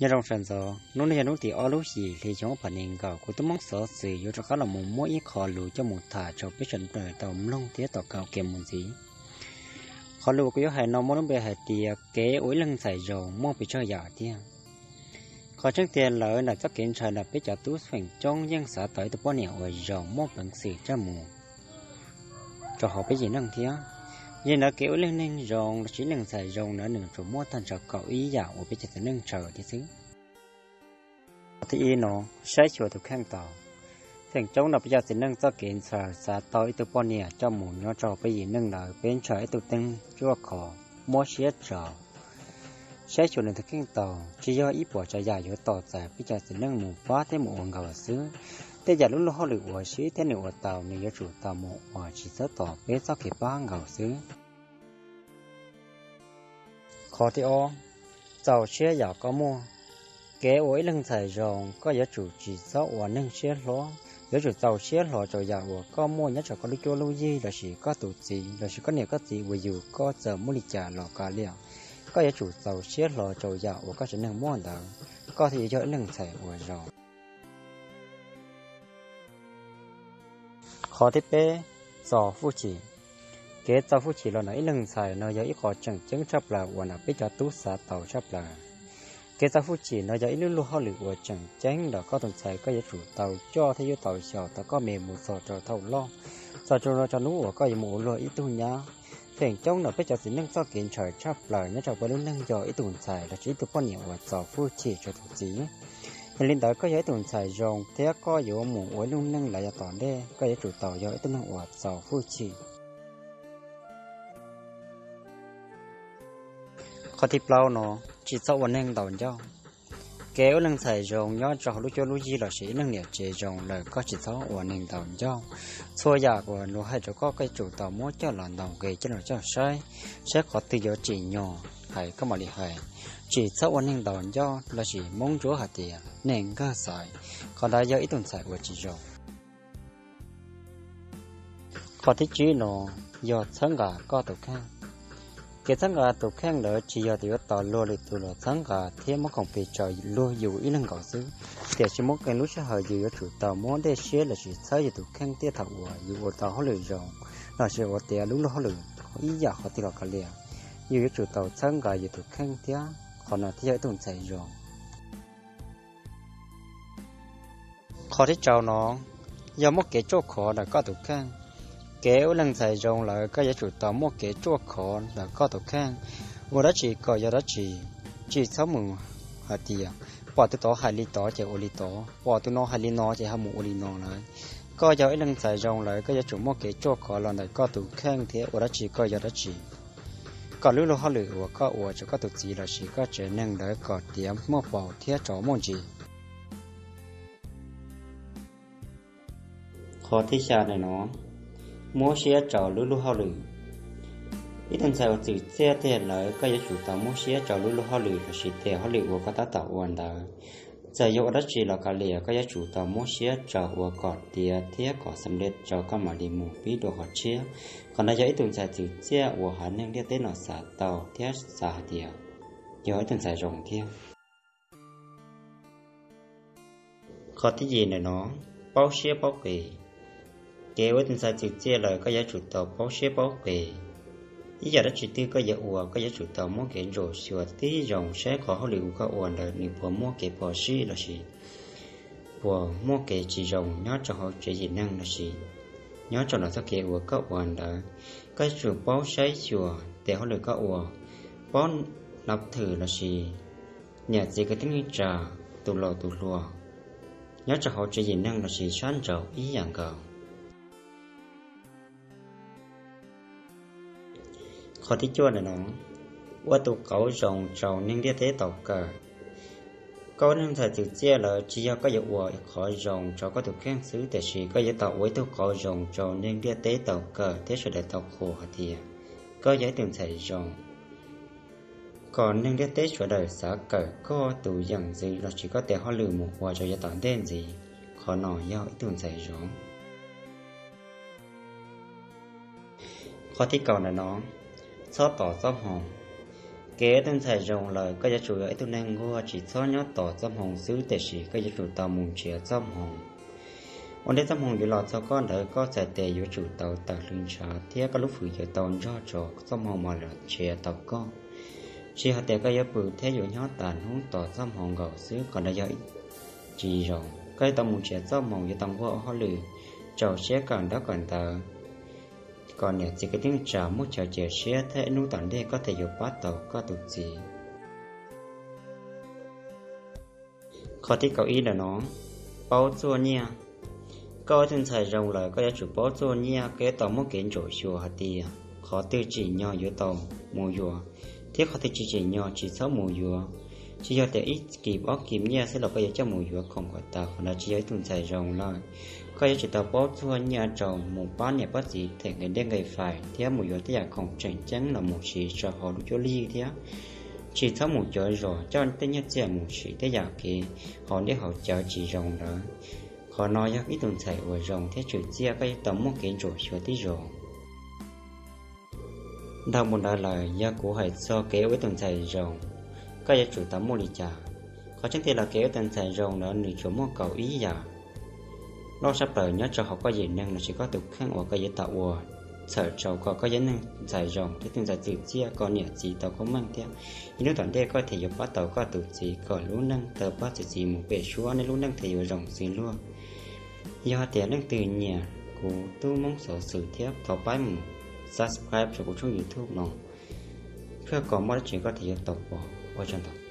Nyob zoo sawv ntxov, hnub no yog hnub tim ob lub yim hli xyoo ob phav nees nkaum, kuv tub Hmoob Xov Xwm yuav rov qab los mus muab ib qho lus coj mus tham rau peb sawv daws tau mloog thiab tau kawm ua ke mus ntxiv. Qhov lus kuv yuav hais no muaj lub npe hais tias kev ua ib leeg ntxhais zoo muaj pes tsawg yam tiag. Qhov tseeb tiag lawm ntawm txoj kev ntshai ntawm peb cov tub feem coob yeej xav tau ib tug poj niam uas zoo muaj peev xwm coj mus rau hauv peb yim neej thiab. Yog li ntawd kev ua ib leeg neeg zoo los sis ib leeg ntxhais zoo ntawd nws tsuas muaj tag nrho kaum ib yam uas peb cov txiv neej ntshaw thiab xwb. Qhov thib ib no, saib xyuas tus kheej tau. Feem coob no peb cov txiv neej txoj kev ntshaw xav tau ib tug poj niam coj mus nyob rau peb yim neej ntawd peb ntshaw ib tug teeb ruaj khov, muab siab tso, saib xyuas nws tus kheej tau, tsis yog ib puas tsav yam yuav tos txais peb cov txiv neej mus pab thiab mus ua nkaus xwb. Tej yam lub luag hauj lwm uas sib thiab nws ua tau nws yuav tsum tau mus ua tsis txhob tos peb txoj kev pab nkaus xwb. Qhov thib ob, txaus siab yam koj muaj. Kev ua ib leeg ntxhais zoo koj yuav tsum tsis txhob ua neeg siab hlob, yuav tsum txaus siab hlo rau yam uas koj muaj nyob rau koj lub cuab lub yig lossis koj tus txiv lossis koj niam koj txiv uas yug koj txawm muaj li cas los kav liam, koj yuav tsum txaus siab hlo rau yam uas koj tsev neeg muaj ntawd, koj thiaj yuav yog ib leeg ntxhais uas zoo. Qhov thib peb, txo hwj chim. Kev txo hwj chim los ntawm ib leeg ntxhais no yog ib qho tseem ceeb tshaj plaws uas ntawm peb cov tub xav tau tshaj plaws. Kev txo hwj chim no yog ib lub luag hauj lwm uas tseem ceeb ntawm koj tus ntxhais koj yuav tsum tau coj thiab yuav tau xyaum tau koj me mus txog rau thaum loj, txog rau rau hnub uas koj yuav mus ua luag ib tug nyab. Feem coob ntawm peb cov txiv neej txoj kev ntshaw tshaj plaws nyob rau peb lub neej yog ib tug ntxhais lossis ib tug poj niam uas txo hwj chim rau tus txiv. Yog li ntawd koj yog ib tug ntxhais zoo thiab koj yuav mus ua ib lub neej lawm yav tom ntej koj yuav tsum tau yog ib tug neeg uas txo hwj chim. Qhov thib plaub no, tsis txhob ua neeg ntaus ncauj. Kev ua ib leeg ntxhais zoo nyob rau hauv lub cuab lub yig lossis ib leeg niam tsev zoo lawm koj tsis txhob ua neeg ntaus ncauj. Txhua yam uas luag hais rau koj koj yuav tsum tau muab coj los ntaus nqi coj los coj saib, saib qhov twg yuav tsim nyog hais koj mam li hais. Tsis txhob ua neeg ntaus ncauj lossis Hmoob Ntsuab hais tias neeg nkag xaiv, qhov ntawd yog ib tug ntxhais uas tsis zoo. Qhov thib tsib no yog txhawb nqa koj tus kheej. Kev txhawb nqa tus kheej ntawd tsis yog tias yuav tos luag lwm tus los txhawb nqa thiab muab khoom plig rau luag yus ib leeg nkaus xwb, tiam sis muaj qee lub sij hawm yus yuav tsum tau muab dej siab lossis txhawb yus tus kheej tiaj thaum uas yus ua tau hauj lwm zoo lossis ua tiav lub luag hauj lwm ib yam qhov twg los kav liam, yus yuav tsum tau txhawb nqa yus tus kheej thiab qhov no thiaj yog ib tug ntxhais zoo. Qhov thib rau no yog muaj kev ruaj khov ntawm koj tus kheej. Kev ua leej ntxhais zoo lawm koj yuav tsum tau muaj kev ruaj khov ntawm koj tus kheej. Ua dab tsi kom yog dab tsi, tsis txhob mus hais tias pom tus tod hais li tod ces ua li tod, pom tus no hais li no ces ho mus ua li no lawm. Koj yog ib leej ntxhais zoo lawm koj yuav tsum muaj kev ruaj khov los ntawm koj tus kheej thiab ua dab tsi kom yog dab tsi, kom lub luag hauj lwm uas koj ua rau koj tus txiv lossis koj tsev neeg ntawd kom tiav muaj paus thiab rov muaj ntsis. Qhov thib xya ntawm no, muab siab rau lub luag hauj lwm. Ib tug ntxhais uas txwm txiaj tiag lawm koj yuav tsum tau muab siab rau lub luag hauj lwm lossis tes hauj lwm uas koj tab tom ua ntawd. Txawm yog ua dab tsi los kav liam koj yuav tsum tau muab siab rau ua kom tiav thiab kom xam li rau koj mam li mus pib dua qhov tshiab. Qhov no yog ib tug ntxhais txwm txiaj uas haiv neeg ntiaj teb no xav tau thiab xav hais tias yog ib tug ntxhais zoo thiab. Qhov thib yim ntawm no, paub siab paub qis. Kev ua ib tug ntxhais txwm txiaj lawm koj yuav tsum tau paub siab paub qis. Ib yam dab tsi twg koj yuav ua koj yuav tsum tau muab kev ntsuam xyuas tib zoo saib qhov hauj lwm uas koj ua ntawd nws puas muaj kev phom sij lossis puas muaj kev tsis zoo nyob rau hauv tsev yim neeg lossis nyob rau ntawm txoj kev uas koj ua ntawd. Koj yuav tsum paub saib xyuas tes hauj lwm koj ua, paub nab thwm lossis niam txiv kwv tij neej tsa, tus laus tus hluas nyob rau hauv tsev yim neeg lossis sab nraud ib yam nkaus. Qhov thib cuaj ntawm no, ua tus qauv zoo rau neeg ntiaj teb tau kawm. Koj ua neeg ntxhais txwm txiaj lawm tsis yog koj yuav ua qhov zoo rau koj tus kheej xwb tiam sis koj yuav tau ua ib tug qauv zoo rau neeg ntiaj teb tau kawm thiab sawv daws tau qhuas hais tias koj yog ib tug ntxhais zoo, kom neeg ntiaj teb sawv daws xav kawm koj tus yeem ntxwv lossis koj tes hauj lwm mus ua rau yav tom ntej ntxiv. Qhov no yog ib tug ntxhais zoo. Qhov thib kaum ntawm no, txhob tos txob hmoo. Kev ua ib tug ntxhais zoo lawm koj yuav tsum yog ib tug neeg nquag tsis txhob nyob tos txoj hmoo xwb, tiam sis koj yuav tsum tau mus nrhiav txoj hmoo. Ua ntej txoj hmoo yuav los txog koj ntawd, koj txhais tes yuav tsum tau tawm hlo ntshav thiab koj lub hwj yuav tau nrog txoj hmoo mas los nrhiav tau koj. Tsis hais tias koj yuav pw thiab yuav nyob tas hnub tos txoj hmoo nkaus xwb, qhov ntawd yog tsis zoo. Koj yuav tau mus nrhiav txoj hmoo, yuav tau nquag ua hauj lwm, rau siab kawm ntaub kawm ntawv, kom niam txiv kwv tij neej tsa muaj chaw cia siab thiab ib hnub tom ntej koj thiaj yuav pab tau koj tus txiv. Qhov thib kaum ib ntawm no, paub txuaj nyiaj. Koj ua ib tug ntxhais zoo lawm koj yuav tsum paub txuaj nyiaj, koj yuav tau muaj kev ntsuam xyuas hais tias qhov twg tsim nyog yuav tau mus yuav, thiab qhov twg tsis tsim nyog tsis txhob mus yuav. Tsis yog tias ib kis ob kis nyiaj xwb los koj yuav coj mus yuav khoom kom tas, qhov ntawd tsis yog ib tug ntxhais zoo lawm. Koj yuav tsum tau paub txuaj nyiaj rau mus pab niam pab txiv them nqi dej nqi fais thiab mus yuav tej yam khoom tseem ceeb los mus siv rau hauv lub cuab lig thiab tsis txhob mus cuav zos coj tej nyiaj txiaj mus siv tej yam kev haus dej haus cawv tsis zoo ntawd. Qhov no yog ib tug ntxhais uas zoo thiab tswm txiaj, koj yuav tau muaj kev ntsuam xyuas tib zoo. Dhau mus ntawd lawm yog kuv hais txog kev ua ib tug ntxhais zoo, koj yuav tsum tau muaj li cas. Qhov tseeb tiag los kev ua ib tug ntxhais zoo ntawd nws tsuas muaj kaum ib yam loj sab plaws nyob rau hauv koj yim neeg lossis koj tus kheej uas koj yuav tau ua txhawm rau kom koj yog neeg ntxhais zoo thiab tus ntxhais tswm txiaj kom niam txiv tau koob meej thiab ib hnub tom ntej koj thiaj yuav pab tau koj tus txiv kom lub neej tau pab txiv txiv mus pem suab, nej lub neej thiaj yuav zoo xws luag. Yog tias leej twg nyiam kuv tub Hmoob xov xwm thiab thov pab mus subscribe rau kuv tshooj YouTube no, tab kom muaj dab tsi koj thiaj yuav tau pom. Ua tsaug ntau.